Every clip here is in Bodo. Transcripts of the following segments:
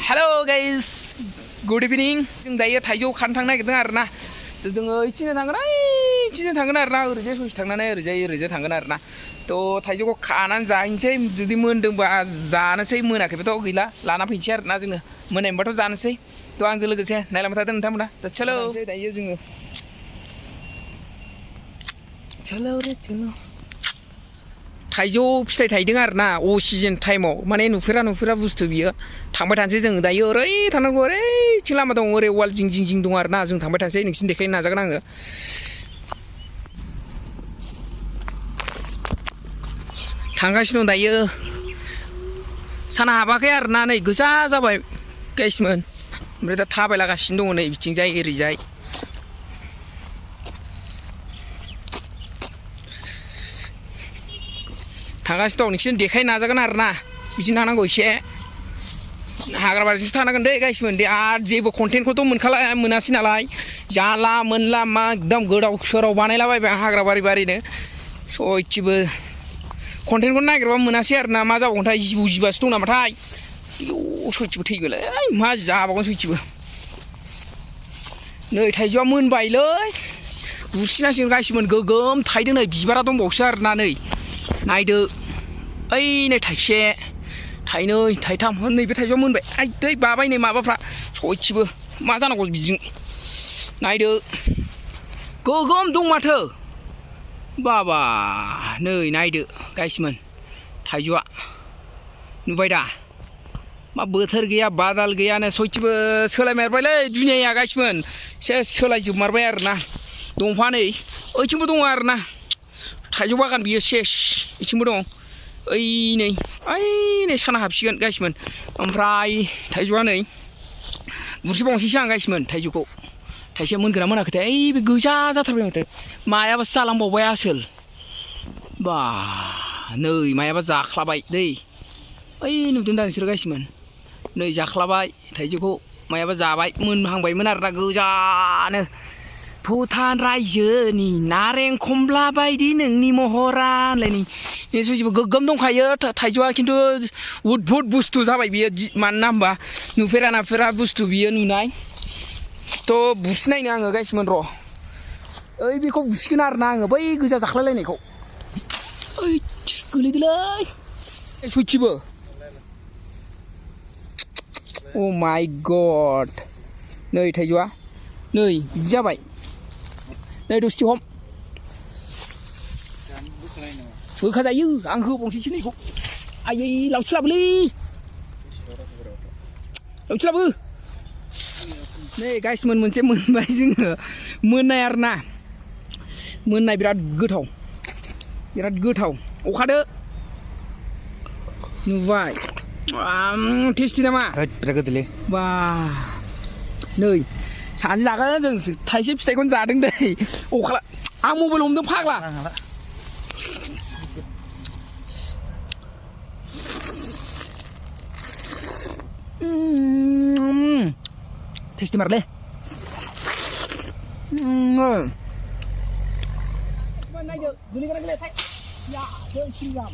Hello guys, good evening. जों दायो थाइजौ खानो थांनो नागिरदों आरोना. जोङो इथिंनो थांगोन आरोना. ओरैजाय ससे थांनानै ओरैजाय थांगोन आरोना. थ' थाइजौखौ खानानै जाहैनोसै जुदि मोनदोंबा जानोसै मोनाखैबाथ' गैला लाना फैनोसै आरोना जोङो मोनायबाथ' जानोसै. थ' आंजों लोगोसे नायलांबाय थादों नोंथांमोना. थ' चलो दायो जोङो चलो थाइजौ फिथाइ थाइदों आरोना असिजन टाइमाव माने नुफेरा बुस्थु बियो थांबाय थानोसै जों दायो ओरै थांनांगौ ओरैथिं लामा दं ओरै वाल जिं दं आरोना जों थांबाय थानोसै नोंसिनि देखायनो नाजागोन आङो थांगासिनो दं दायो साना हाबाखै आरोना नै गोजा जाबाय गाइसमोन ओमफ्राय दा थाबायलागासिनो दङ नै बिथिंजाय ओरैजाय थांगासिनो दं नोंसिनो देखायनो नाजागोन आरोना बिदिनो थांनांगौ एसे हाग्रा बारिजोंसो थांनांगोन दे गाइसमोन दे आरो जेबो कन्टेन्टखौथ' मोनासै नालाय जाला मोनला मा एकदम गोदाव सोराव बानायलाबायबाय आं हाग्रा बारिनो सयथिबो कन्टेन्टखौ नागिरबा मोनासै आरोना मा जाबावगोनथाय जिबासो दं नामाथाय सयथिबो थैगोलै मा जाबावगोन सयथिबो नै थाइजौआ मोनबायलै गुरसिनांसिगोन गाइसमोन गोगोम थाइदों नै बिबारा दंबावोसो आरोना नै नायदो ओइ नै थाइसे थाइनै थाइथाम नैबे थाइजौआ मोनबाय आइदै बाबाय नै माबाफ्रा सयथिबो मा जानांगौ बिजों नायदो गोगोम दं माथो बाबा नै नायदो गाइसमोन थाइजौआ नुबाय दा मा बोथोर गैया बादाल गैयानो सयथिबो सोलायमारबायलै दुनियाया गाइसमोन एसे सोलायजोबमारबाय आरोना दंफाङा नै ओइथिंबो दङ आरोना थाइजौ बागान बियो सेस इथिंबो दं ओइ नै साना हाबसिगोन गाइसमोन ओमफ्राय थाइजौआ नै गुरसिबावनोसैसो आं गाइसमोन थाइजौखौ थाइसेया मोनगोना मोनाखैथाय ओइ बे गोजा जाथारबाय माथो मायाबासो जालांबावबाय आसोल बा नै मायाबा जाख्लाबाय दै ओइ नुदों दा नोंसोर गाइसमोन नै जाख्लाबाय थाइजौखौ मायाबा जाबाय मोनहांबायमोन आरोना गोजानो भुटान रायजोनि नारें खमला बायदि नोंनि महरा होनलायनि सयथिबो गोगोम दंखायो थाइजौआ खिन्थु उदभुत बुस्थु जाबाय बियो मानोना होमबा नुफेरा बुस्थु बियो नुनाय थ' बुसिनायनो आङो गाइसमोन र' ओइ बेखौ बुसिगोन आरोना आङो बै गोजा जाख्लायलायनायखौ ओइ गोलैदोलै सयथिबो अ माय गड नै थाइजौआ नै बिदि जाबाय नै दसथि हम बोखाजायो आं होबावनोसैसो नैखौ आयै लावथि लाबोलै लावथि लाबो नै गाइसमोन मोनसे मोनबाय जोङो मोननाय आरोना मोननाय बिराद गोथाव अखादो नुबाय टेस्टि नामा बिराद गोदैलै बा नै सानैजों जागोन जों थाइसे फिथाइखौनो जादों दै अखा आं मबाइल हमदों फाग्ला टेस्टि मारलै नायदो गोलैगोना गोलैयाथाय या दै सिंगाम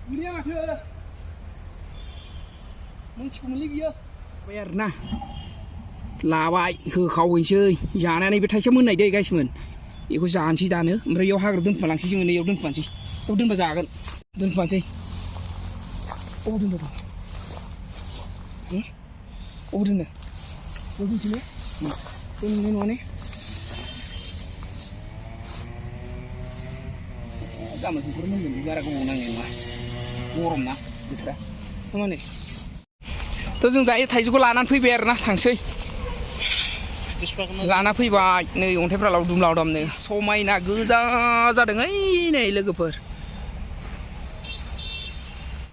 गोलैया माथो मोनथिगौमोनलै बियो बाय आरोना लाबाय होखावहैसै जानानै बे थाइसे मोननाय दै गाइसमोन बेखौ जानोसै दानो ओमफ्राय बेयाव हाग्रायाव दोनखुमालांसै जोङो नैयाव दोनखुमानोसै बेयाव दोनबा जागोन दोनखुमानोसै अबाव दोनदों अबाव दोननो बेयाव दोनसै ने दोननाय नङा ने गाबोन समफोर मोनगोन बारा गोबाव नांनाय नङा गरम ना बोथोरा थारमाने थ' जों दायो थाइजौखौ लानानै फैबाय आरोना थांसै लाना फैबाय नै अन्थाइफ्रा लावदुम लावदामनो समायना गोजा जादों ओइ नै लोगोफोर